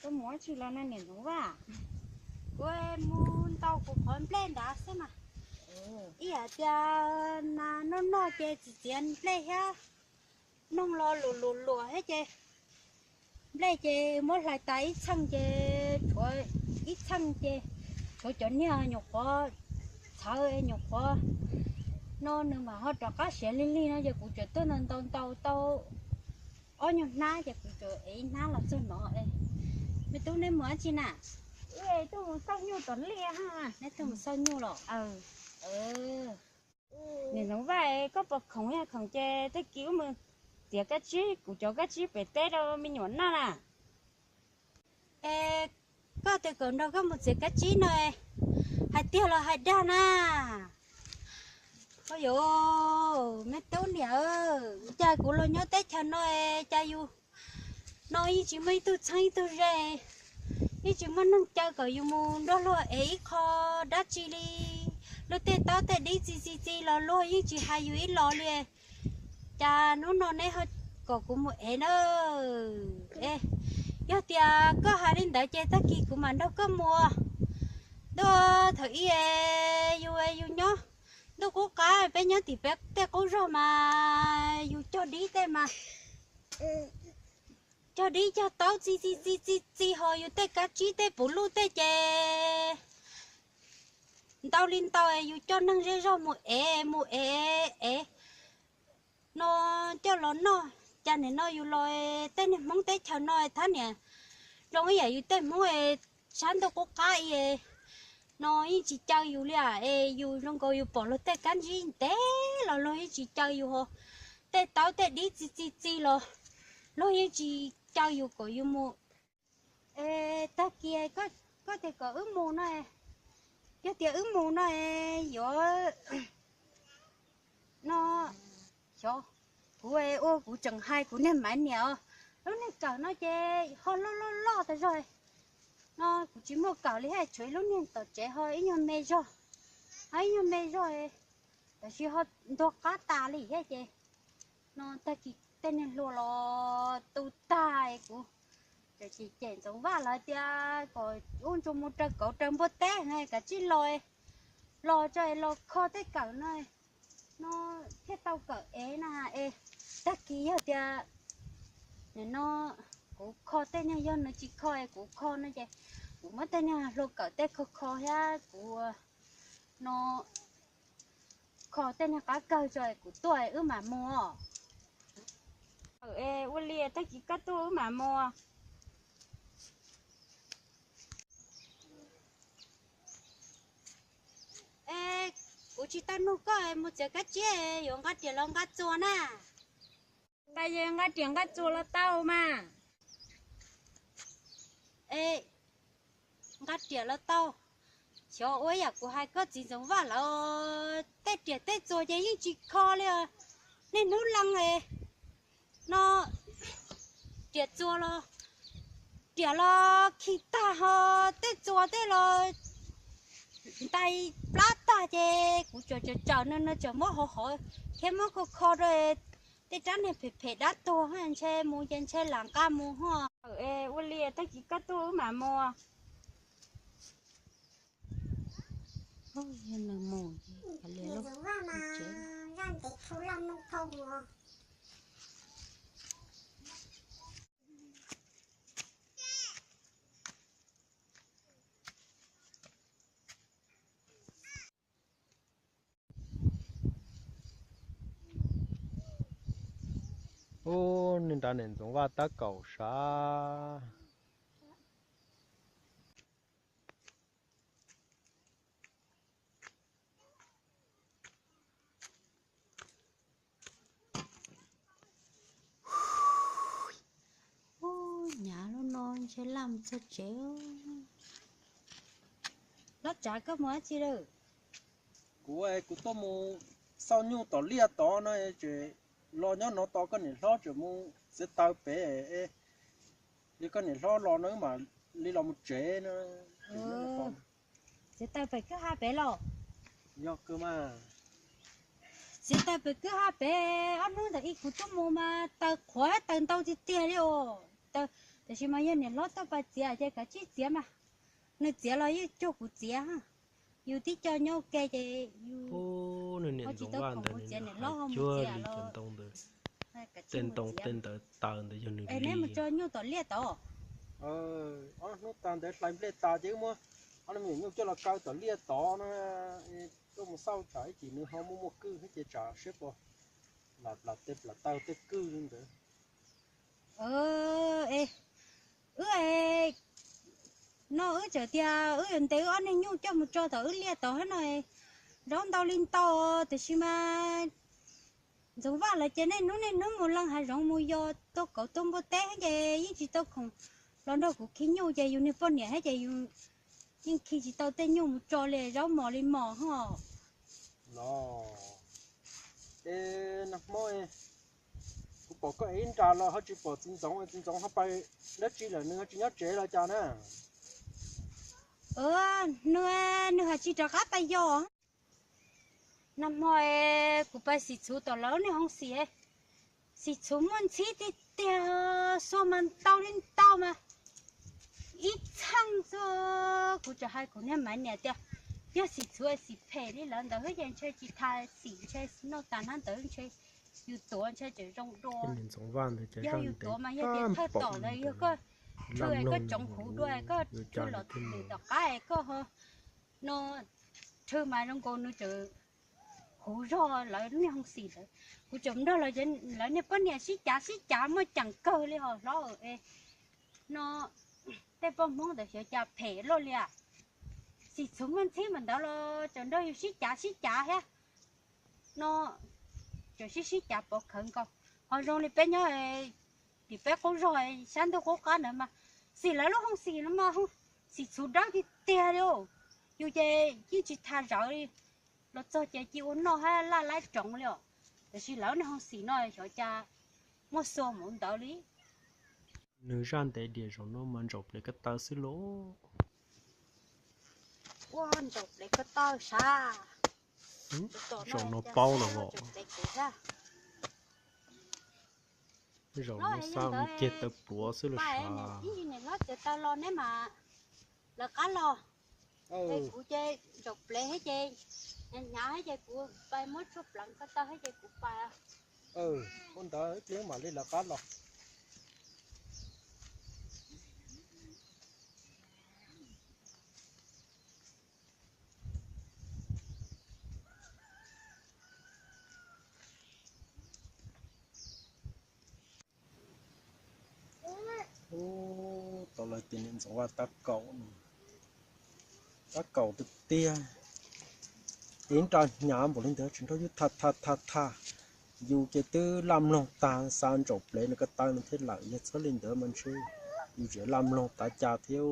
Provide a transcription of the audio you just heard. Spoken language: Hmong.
Koj mus ua tsi los na niam Ntxoov Vaj? Kuv mus ntaus kuv qhov nplej nrad xwb mas. Ib yam tias nas noj noj ces txiv txiav nplej thiab noog los luam luam luam thiab ces nplej ces muab hlais tas ib txheej ces tshuav ib txheej ces tshuav cov niag nyuam qhuav txhawv nyuam qhuav no nws mam ho rov qab siav lig lig no ces kuv tseem tuaj ntaus ntaus ntaus tau ob nyuag hnab ces kuv tseem ev ib hnab los txog no. Me tub neb mus dab tsi na? Tuaj mus xauj nyuj tom liaj. Neb tuaj mus xauj nyuj los? Niam Ntxoov Vaj, koj puas khoom? Yog khoom ces tag kis wb mus txiav kab tsib, kuv cov kab tsib pem teb rau me nyuam noj na. Es koj tias kom nrog koj mus txiav kab tsib no, hais tiag los hais dag na? Ua yuav, me tub niam, cas kuv los nyob teb chaws no es cas yus no yeej tsis muaj ib tug txheeb ib tug ze, yeej tsis muaj neeg caw kom yus mus nrog luag ev ib qho dab tsi li. Luag tej taub tej dib txi txi txi los luag yeej tsis hais yus ib los li. Cas hnub no neb ho kom kuv mus ev na? Yog tias koj hais li ntawd ces tag kis kuv mam nrog koj mus. Ntuj, thaum ub yus yus nyob ntuj qub qab, peb nyob tim peb tej qub zog mas yus cog dib tej mas cog dib cog taub txi txi txi txi txi ho yus tej kab tsib tej puv luj tej ces ntau li ntau yus coj neeg zej zog mus ev mus ev ev no coj los noj. Cas nim no yus los tej niag Hmoob teb chaws no thab niam zoo ib yam yus tej Hmoob sab ntuj qub qab no yeej tsis caw yus li es yus zoo nkaus yus pom luag tej kab ntsib ntev los luag yeej tsis caw yus ho tej taub tej dib txi txi txi los luag yeej tsis caw yus kom yus mus. Es tag kis koj tias kom wb mus no, yog tias wb mus no es yuav no xyov, kuv ua kuv tseem hais kuv niag Maiv niam os, lub niag kawm no ces ho loj loj loj tas zog no kuv tsis muaj kawm li thiab, tshuav ib lub niag tom tsev ho ib nyuag me zog, ho ib nyuag me zog tab sis ho ntuag qab tas li thiab ces no tag kis tej niag hlua los tu tag kuv tseem cem Ntxoov Vaj lawv tias kom ua ntsuas mus raws kauv raws npua teb, kav tsij los los tso los kho tej kawm no, no thiaj tau kawm ev na es. Tag kis yog tias nim no kuv kho tej niag, yog nws tsis kho es kuv kho no ces kuv muab tej niag hlua kawm tej kho kho thiab kuv no kho tej niag qab kawg tso kuv tuaj wb mam mus. Ua li tag kis koj tuaj wb mam mus. Es kuv tsis tau nug koj mus txiav kab tsib yuav nqa riam los nqa txuas na? Nqa, nqa riam nqa txuas los tau mas. Es nqa riam los tau. Xyov ua yam kuv hais koj txiv Ntxoov Vaj lawv tej riam tej txuas ces yeej tsis kho li os. Niaj hnub lees no riam txuas los, riam los khi tag ho tej txuas tej los ntais plab tag ces kuv tseem tsawm tsawm no no tseem muab hov hov thiab muab kho kho rau, Tej rab niag phem phem dab tuag ntshe mus ces ntshe lam nqa mus ho. Es ua li tag kis koj tuaj wb mam mus. Yog nws mus ces kav liam lauj. Ub, niag nrad niam Ntxoov Vaj tab kaum sav. Ub, hnyav lub no ntshe laj mus txog tsev. Hlob Tsav, koj mus dab tsi lawm? Kuv, kuv tuaj mus xauj nyuj tom liaj tod no, ces los nyob no tos koj niam hlob tseem mus txiav taws pem. Li koj niam hlob los no mam li los mus tsev no. Txiav taws pem kwj ha pem los? Yog kawg mas. Txiav taws pem kwj ha pem, ob hnub ntawd ib kuv tuaj mus mas taws qhuav taws ntau tiag tiag li os. Tiam sis mas yog niam hlob tuaj pab txiav ces kav tsij txiav mas. Nws txiav los yeej cuag kuv txiav. Yus tib co nyob ua ke ces yus ho tsis tau khoom mus txiav, niam hlob ho mus txiav los. Tej ntoo tej ntawd taws ntawd yog nws li. Es neb mus tso nyuj tom liaj tod? Ob hnub tag ntawd hlais nplej tas ces wb muab ob me nyuam nyuj coj los kaw tom liaj tod na. Tuaj mus xauj tsam ib chim nws ho muaj muaj kwj thiab ces tsam siab puas plam tej plam taw tej kwj li ntawd. Wb no wb txawm tias wb yuav ntes wb ob niag nyuj coj mus tso tom wb liaj tod thiab no, zaub ntau li ntau, tiam sis mas Ntxoov Vaj lawv ces niaj hnub niaj hnub mus leej hav zoov mus yos tau kauv tau npua teb ces yeej tsis tau khoom los nrog kuv khi nyuj ces yus niag poj niam thiab ces yus yeej khi tsis tau tej nyuj mus tso li, zaub mos li mos ho. Los, es nag hmo kuv pom koj ev ib nra los ho tsis pom txiv ntxoov, txiv ntxoov ho pais dab tsi lawm, nws ho tsis nyob tsev los cas na? Nws, nws ho tsis rov qab pais yos. Nag hmo kuv pais xim txhuv tom lawv niag hoob xim, xim txhuv muaj ntxhib tiag tiag, xuas mas ntau li ntau mas ib txheej xwb. Kuv txawm hais kuv niag Maiv Niam tias, yog xim txhuv xim phem li lawv ntawd ces ntshe tsis tas xim, ntshe noj tas hnab ntawd ntshe yus tuav ntshe tseem zoo dua. Yog yus tuav mas yog tias thawj tom ntawd yog koj tshwm koj tsoov huv dua, koj tshwm los tom qab koj ho no, tshwm mas zoo nkaus nws tseem huv zog lawv niag hoob xim ntawd. Kuv tseem nrog lawv niag poj niam sib cav sib cav muaj ceem kawg li hos hlob. No tej poj Hmoob ntawd xyov cas phem luaj li. Xim txhuv muaj ntxhib mas ntawd los tseem nrog yus sib cav sib cav thiab. No tseem sib sib cav pov khawv nkaus. Ho zoo li peb nyob tim peb qub zog sab ntuj qub qab ntawd mas xim lawv lub hoob xim no mas xim txhuv dawb tiag tiag li. Yus ces yeej tsis tas zawv li, los txog ces cia ua noj hab laj laib tsoov li os. Tiam sis lawv niag hoob xim no xyov cas muaj xua mus ntawd li. Nws zaj ntev diam, zaum no mas ntsaum plev ko taw xwb lauj. Ua ntsaum plev ko taw sav. Zaum no paub los vos. Zaum no xav mus ceg taw pluav xwb los sav. Ib ntsis niam hlob txiav taw los neb mam lawv qab los. Es kuv ces ntsaum plev thiab ces hnyav thiab ces kuv pais muab tshuaj pleev ko taw thiab ces kuv pais. Ua ntawd ib pliag mam li lawv qab los. Ub, tau lawv tias niam Ntxoov Vaj tab kaum, tab kaum tiag tiag. Ib nra hnyav npaum li ntawd tseem nrog yus tham tham tham tham. Yus ces twb laj mloog tag, xav ntsaum plev nws ko taw no thiab lawm, yog txhob li ntawd mas ntshe yus tseem laj mloog tav cas thiab.